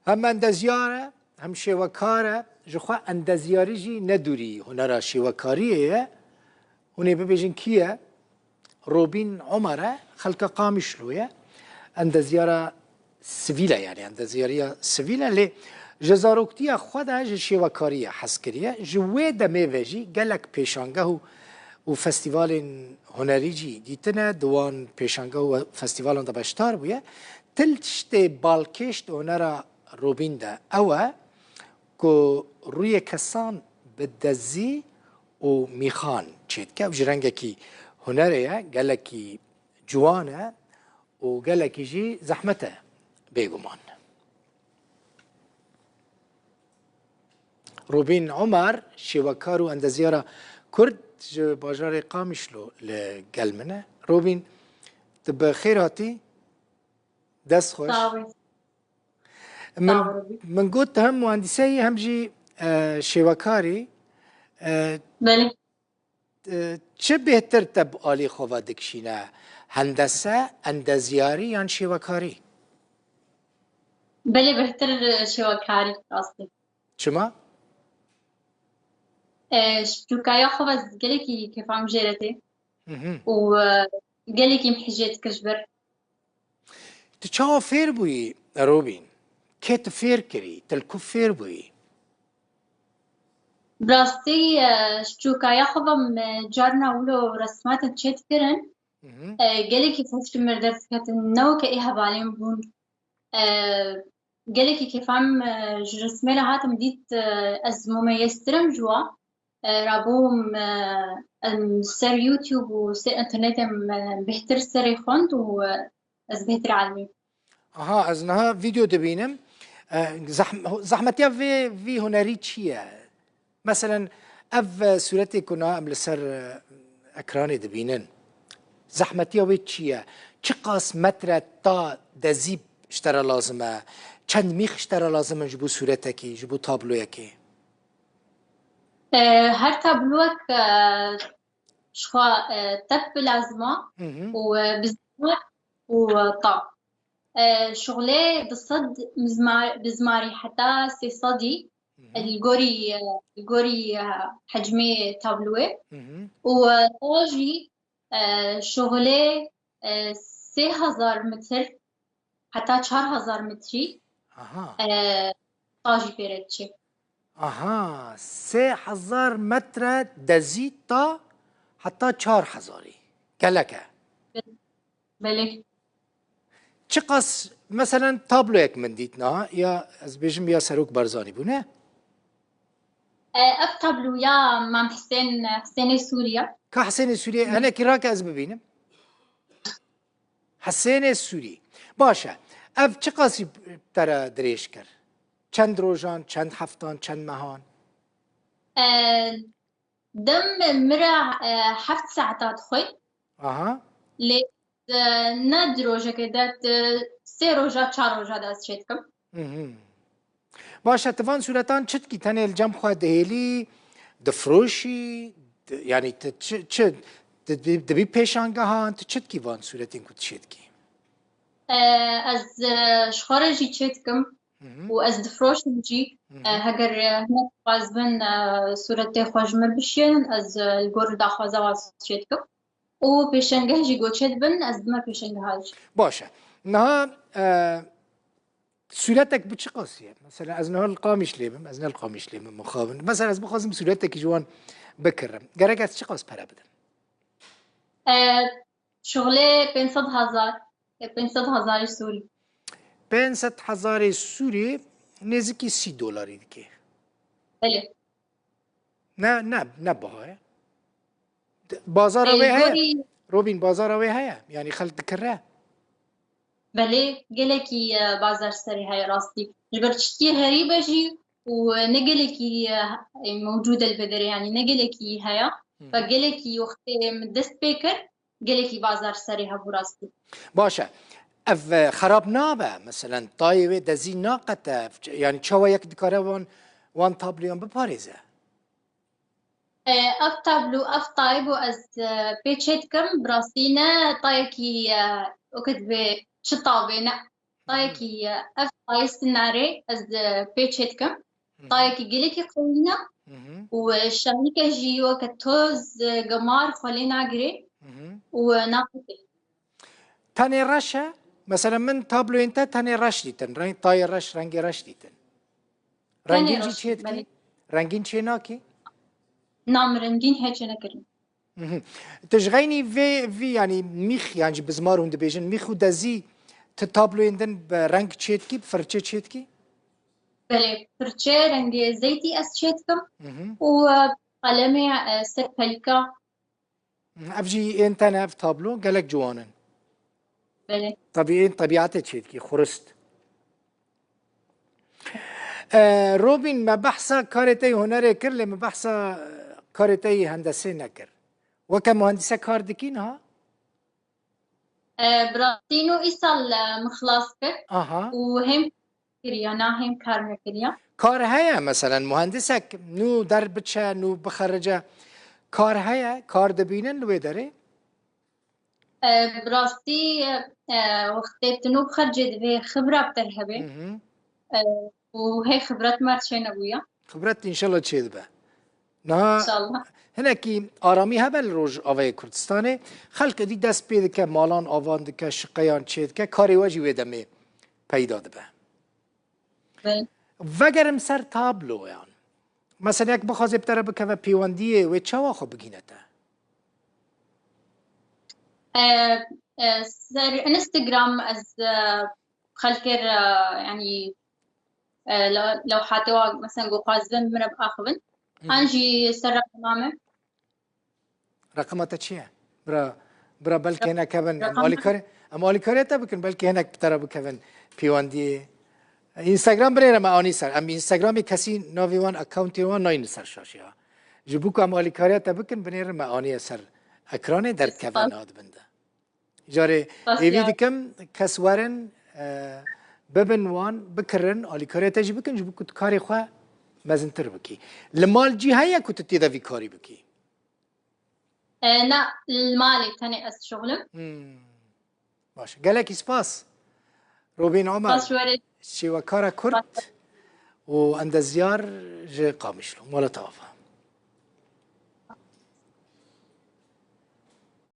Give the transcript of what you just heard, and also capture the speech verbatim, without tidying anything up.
Hem endezyar e, hem şêwekar e. Ji xwe endezyarî jî ne dûrî hunera şêwekariyê ye. Hûn ê bibêjin kî ye? Robîn Omer e, xelka Qamişlo ye. Endezyara sivîl e, yani endezyariya sivîl e, lê ji zaroktiya xwe de ji şêwekariyê hez kiriye. Ji wê demê ve jî gelek pêşangeh û, û festîvalên hunerî jî dîtine, di wan pêşangeh û festîvalan de beşdar bûye. Til tiştê balkêş di hunera Robîn de ew e ku rûyê kesan bi dezî û mîxan çêdike û ji rengekî hunerê ye, gelekî ciwan e û gelekî jî zehmet e bêguman. Robîn Omer, şêwekar û endezyara Kurd ji bajarê Qamişlo li gel min e. Robîn, tu bi xêr hatî. Dest xweş. Sağ ol. Min, Sağ ol. Min got tu hem muhendîse yî hem jî, e, şêwekarî. E, Belê. E, çi bêhtir te bi alî xwe ve dikişîne? Hendese, endezyarî yan şêwekarî? Belê bêhtir, e, şêwekarî rastî. Çima? E, ji çûkaya xwe ve gelekî kêfa min jê re tê. Mhm. Û, e, gelekî min hijê dikir ji ber. Tu çawa fêr bûyî, Robîn? Kê tu fêr kirî? Tu li ku fêr bûyî? Bi rastî, e, ji çûkaya xwe ve me carna wilo resmatin çêdikirin. Mhm. E, gelekî xweş ji min re derdiketin. Ne weke ê hevalên bûn. E, gelekî kêfa min, e, ji resmê re hatim dît, e, ez mumeyestir im ji wan. E, rabûm, e, em ser YouTube û ser internetê em, e, bêhtir serê xwend û, e, ez bêhtir elmîm. Aha, ez niha vîdeo dibînim. E, zehm-, zehmetiya vê, vî hunerî çi ye? Meselen, ev, e, sûretê ku niha em li ser, e, ekranê dibînin, zehmetiya wê çi ye? Çiqas metre ta dezî ji te re lazim e? Çend mîx ji te re lazim in ji bo sûretekî, ji bo tabloyekê? E, her tabloyek, e, ji xwe, e, tep lazim e Mhm. û, e, bizmar û, e, ta. E, şixulê du sed mizmar-, bizmarî heta sê sedî, Mhm. e, li gorî, e, li gorî, e, hecmê tabloyê. Mhm. Û, e, ta jî, e, şixulê, e, sê hezar metr heta çar hezar metrî, Aha. e, ta jî pê re diçe. Aha, sê hezar metre dezî ta heta çar hezarî. Gelek e. Belê. Çiqas, meselen, tabloyek min dît niha, ya ez bêjim ya Serok Barzanî bû, ne? E, ev tabloya Mam Hisên, Hisênê Sûrî ye. Ka Hisênê Sûrî, hinekî rake ez bibînim. Hisênê Sûrî. Baş e. Ev çiqasî te re dirêj kir? Çend rojan, çend heftan, çend mehan? E, dem min re, e, heft saeta dixwe. Aha. Lê, e, ne di rojekê de, di sê roja, çar roja de ez çêdikim. Mhm. Baş e, tu van sûretan çi dikî? Tenê li cem xwe dihêlî, difiroşî, di-, yanî tu çi, çi, di-, di-, dibî pêşangehan, tu çi dikî van sûretên ku tu çêdikî? E, ez, e, ji xwe re jî çêdikim Mhm. û ez difiroşim jî. E, Mhm. heger, e, hinek dixwazibin, e, sûretê xwe ji min bişiyênin, ez, e, li gor daxwaza wan çêdikim. Û pêşengeh jî ku çêdibin, ez dime pêşengeha jî. Baş e. Niha, e, sûretek bi çiqasî ye? Mesela ez niha li Qamişlê bim, ez ne li Qamişlê bim, mixabin. Mesela ez bixwazim sûretekî ji wan bikirim. Gerek ez çiqas pere bidim? E, şixulê pênc sed hezar, e, pênc sed hezarê Sûrî. Pênc sed hezarê Sûrî nêzîkî sî dolarî dike. Belê. Ne, ne, ne biha ye. D-, bazara Ê, wê heye? gorî Robîn, bazara wê heye? Yanî xelk dikire? Belê, gelekî, e, bazar serî heye rastî. Ji ber tiştiyê herî be jî û ne gelekî, e, e, mewcûd e li vê derê, yanî ne gelekî heye. Hı. Ve gelekî wextê min dest pê kir, gelekî bazar serê hebû rastî. Baş e. Ev, e, xerab nabe? Meselen, tayê wê dezî naqete? Yanî çawa yek dikare wan, wan tabloyan biparêze? E, ev tablo, ev tayê ku ez, e, pê çêdikim, bi rastî ne tayekî, e, wekî divê çi tabê ne. Tayekî, e, ev Tayê Sinarê ez, e, pê çêdikim. Hı hı. Tayekî gelekî qewî ne Hı hı. û şanîke jî weke toz, e, gemar xwe lê nagirê Hı hı. û, e, naxetê. Tenê reş e? Mesela min tabloyên te tenê reş dîtin. Reng, tayê reş, rengê reş dîtin. Tenê Rengîn jî reş, çê dikî? belê. Rengîn çê nakî? Na, min rengîn hê çê nekirin. Mhm. Tu ji xeynî vê, vî, yanî mîx, yan jî bi ziman hûn dibêjin, mîx û dezî, tu tabloyên din bi reng çê dikî, bi firçe çê dikî? Belê, firçe rengê zeytî ez çê dikim Mhm. û, e, qelemê, e, ser pelîka. Mhm. Ev jî ên te ne, ev tablo gelek ciwan in. Belê. Tebî ên tebîatê çê dikî, xurist. E, Robîn, me behsa karê te yê hunerê kir, lê me behsa, e, karê te yê hendesê nekir. Weke muhendîse kar dikî niha? E, bi rastî nû îsal, e, min xilas kir Aha. û hêm kiriya, na hêm kar nekiriya. Kar heye, meselen, muhendisek nû derbiçe, nû bixerice, kar heye, kar dibînin li wê derê? E, bi rastî, e, wextê tu nû bixercê divê xibra bi te hebe. Mhm. E, û hê xibret me çê nebûye. Xibret înşallah çê dibe. Niha İnşallah. hinekî aramî hebe li Rojavayê Kurdistanê. Xelk êdî dest pê dike, malan avan dike, şiqeyan çê dike, karê we jî wê demê peyda dibe. Belê. Vegerim ser tabloyan. Mesela yek bixwaze bi te re bikeve pêwendiyê, wê çawa xwe bigîne te? E, e, ser Instagram ez, e, xelkê re, yanî, e, le-, lewhatê wa, mesela, ku xwazibin min re biaxivin. Hı hı. An jî ser reqema me. Reqema te çi ye? Bira, bira belkî hinek hebin. Em Reqema alîkar-, em alîkariya te bikin, belkî hinek bi te re bikevin pêwendiyê. Instagram binêre me anî ser. Em Instagramê kesî navê wan, accountê wan nayîn li ser şaşê ha. Ji bo ku em alîkariya te bikin, binêrin me aniye ser ekranê, derdikeve Spas. niha di bin de. Carê Spas hêvî ya. dikim kes werin, e, bibin wan, bikirin, alîkariya te jî bikin, ji bo ku tu karê xwe mezintir bikî. Li mal cî heye ku tu tê de vî karî bikî? E, na, li malê tenê ez dişuxulim. Hmm. Baş. Gelekî spas. Robîn Omer. Spas ji we re. Şêwekara Kurd Spas. û endezyar ji Qamişlo. Mala te ava.